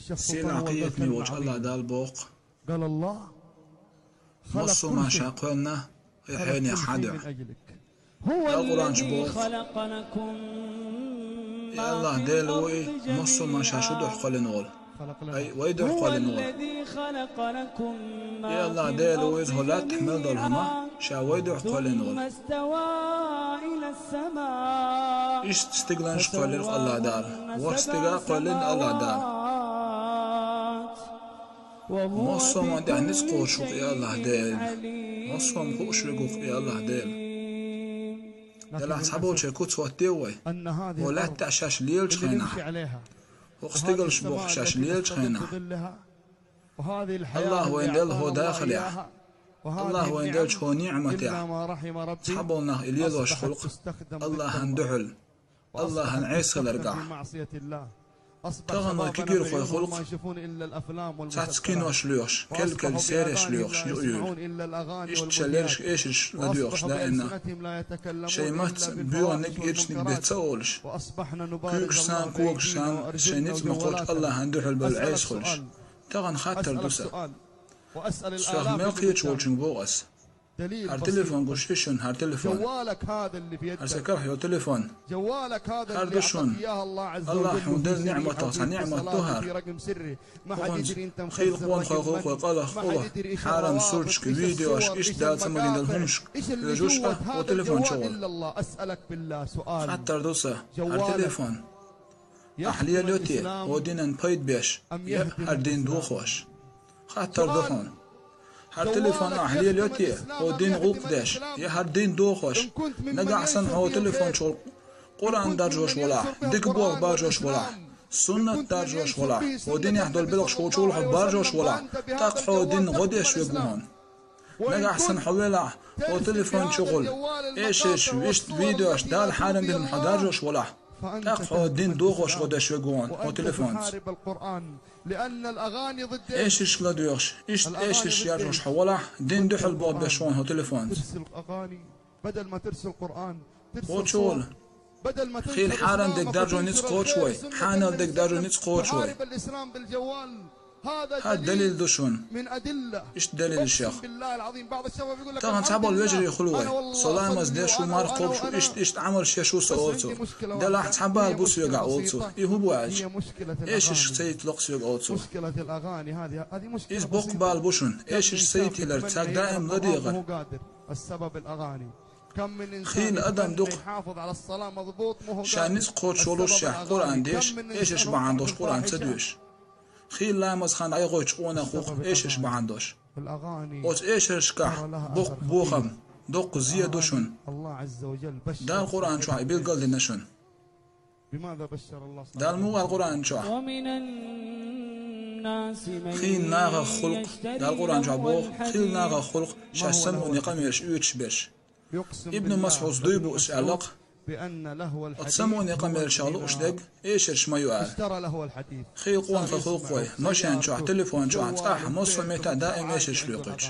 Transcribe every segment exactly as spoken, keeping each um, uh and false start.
Сийлахь, къинхетаме волчу АллахӀ Дала боху: массо а маьрша кхоьллина хьенех хьан дуьхьа. Дала Къуръан чу боху: и АллахӀ Дела ву и, массо а маьрша шун дуьхьа кхоьллина волу. Ай, вайн дуьхьа кхоьллина волу. И АллахӀ Дела ву иза хӀокху лаьттахь мел долу хӀума, ша вайн дуьхьа кхоьллина волу. Иштта стигланаш кхоьллира АллахӀ Дала. ВорхӀ стигал кхоьллина АллахӀ Дала. Массо а хӀуманна тӀехь ницкъ кхочуш ву-кх и АллахӀ Дела. Массо а хӀума хууш верг ву-кх и АллахӀ Дела. Делахь цхьаболчеран куц хӀоттае вай, хӀокху лаьттахь шаьш лелачу хенахь. ХӀокху стигалш боху шаьш лелачу хенахь. АллахӀа вайна делла хӀокху дахарехь, АллахӀа вайна деллачу хӀокху ниӀматехь, цхьаболу нах и лелош хуьлу-кх АллахӀан дуьхьал, АллахӀан Ӏеса хиларгахь. Тахана вай кегийрхой хуьлу-кх, цхьацца кинош лоьхуш, керла-керла сереш лоьхуш юкъа юьйлу. Иштта шайн лерриш эшарш ладоьгӀуш даимна. Шайн маттаца боьгӀаниг, ирчаниг бен ца олуш, куьйгаш санна, когаш санна, шайн ницкъ ма кхоччу АллахӀан дуьхьал бевлла Ӏеса хуьлуш. Тахана хаттар ду сан. Сох мел кхеташ волчуьнга боху ас. ХӀара телефон гуш ю шуна, хӀара телефон. ХӀара сан карахь йолу телефон. ХӀара ду шуна. АллахӀа хьуна делла ниӀматех цхьа ниӀмат ду хӀара. ХӀокхуьнца хийла къонахой хуьлу-кх вай къайлаха, хьарам сурташка, видеошка, иштта Дала ца магийна долу хӀуманашка хьоьжуш а, хӀокху телефон чухула. Хаттар ду сан, хӀара телефон ахь лелайо те, хӀокху динан пайда беш, я хӀара дин дохош? Хаттар ду хьуна. ХӀара телефон ахь лелайо те, хӀокху дин гӀуллакх деш, я хӀара дин дохош? Нагахь санна хьо хӀокху телефон чухула Къуръан даржош волахь, дика болх баржош волахь, суннат даржош волахь, хӀокху динехь долу белхаш хӀокху чухула хьо баржош волахь, тӀаккха хьо дин гӀо деш верг ву хьуна. Нагахь санна хьо велахь, хӀокху телефон чухула эшарш, иштта видеош, Дала хьарам бинарг хьо даржош волахь, тӀаккха хьо дин дохош гӀо деш верг ву хьуна хӀокху телефонца. Эшарш ладоьгӀуш, иштта эшарш яржош хьо волахь, дин дуьхьал болх беш ву хьуна хӀокху телефонца. Хьо чухула хийла хьарам дерг даржо ницкъ кхочуш вай, хьанал дерг даржо ницкъ кхочуш вай. ХӀара далил ду шуна. Иштта далилаш ю. Тахана цхьаболу вежарий хуьлу вай. Со ламаз деш ву, марха кхобуш ву, иштта, иштта Ӏамалш еш ву со, олу цо. Делахь цхьа бала бу соьгахь, олу цо. И хӀун бу аьлча, эшаршка ца йитало-кх соьга, олу цо. Иза боккха бала бу шуна. Эшарш ца йитийларца цхьаьнга даим ладегӀар. Хийла адам ду-кх, ша ницкъ кхочуш волушшехь Къуръан деш, эшарш бахьана долуш Къуръан ца доьшу. Хийла ламаз хан дӀайохуьйтуш къонах ву-кх эшарш бахьана долуш. Оцу эшаршкахь боккха бохам, доккха зен ду шуна. Дала Къуръан чохь и билгалдина шуна. Дала муха аьлла Къуръан чохь? Хийла нахах хуьлу-кх, Дала Къуръан чохь боху, хийла нахах хуьлу-кх шаьш самукъане къамелаш оьцуш берш. Ибн МасӀуда дуй бу аса аьлла-кх, оцу самукъане къамелашах лууш дерг эшарш ма ю аьлла. Хийла къонахий хуьлу-кх вай, машен чохь, телефон чохь, цӀахь, массо а меттехь даим эшарш лоькхуьйтуш.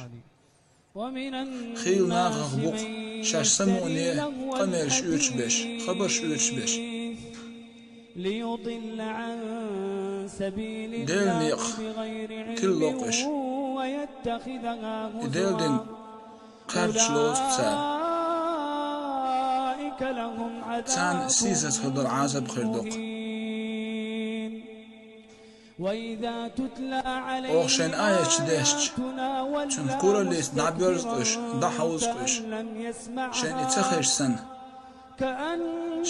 Хийла нахах бу-кх шаьш самукъане къамелаш оьцуш берш, хабарш оьцуш берш. Делан некъах тилла локхуш, и Делан дин кхаьрдаш лоцу цара. Царна сийсаз хир долу Ӏазап хир ду-кх. Оха шайна аяташ дешча, цуьнан кураллица дӀабоьрзу-кх уьш, дӀахьовзу-кх уьш. Шайна и ца хезаш санна,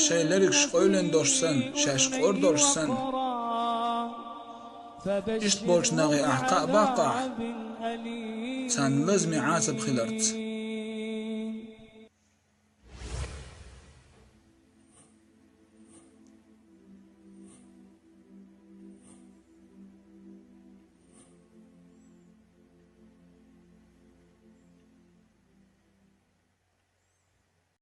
шайн лергаш къевлина долуш санна, шаьш къора долуш санна. Иштта болчу нахе ахь кхаъ баккха ахь, царна лазаме Ӏазап хиларца.